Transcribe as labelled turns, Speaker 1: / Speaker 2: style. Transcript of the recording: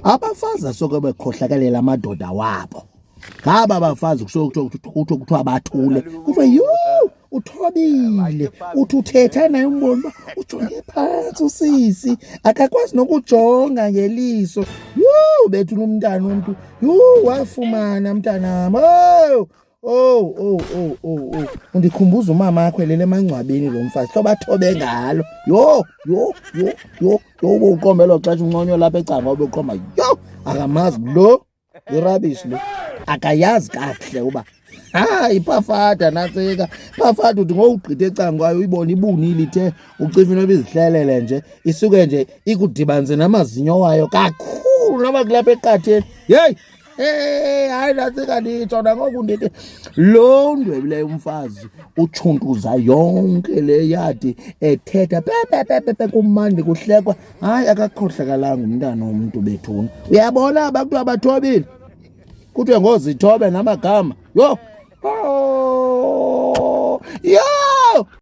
Speaker 1: Abafazi asoke bekhohlakalela amadoda wabo. Ngaba bafazi kusuke kuthiwa kuthiwa bathule. Kuthiwa yhu uthobile, uthi uthetha naye umbona uba ujonge phantsi usisi, akakwazi nokujonga ngeliso. Yhu bethuna umntana umntu, yhu wafumana mntanam. Oh, Oh, oh, oh, oh, oh. Undikhumbuza umama wakho elele emangcwabeni lo mfazi. Hlobo athobe ngalo. Yho, yho, yho, yho, yho ubuqomba elo xesha unconywa lapha ecanga ubuqomba. Yho, akamazi lo. Irubbish lo. Akayazi kakuhle uba ha iphafada nantsika phafada uthi ngowugqitha ecanga kwayo uyibona ibunile ithe ucifa inoba izihlelele nje isuke nje ikudibanise namazinyo wayo kakhulu noba kulapha eqatheni yeyi Hey, hayi nantsika nditsho nangoku ndithi lo ndwebileyo umfazi utshuntuza yonke le yadi ethetha pepepepepe kumandi kuhlekwa. Hayi akakhohlakalanga umntana womntu bethuna. Uyabona aba kuthiwa bathobile, kuthiwe ngozithobe namagama. Yho!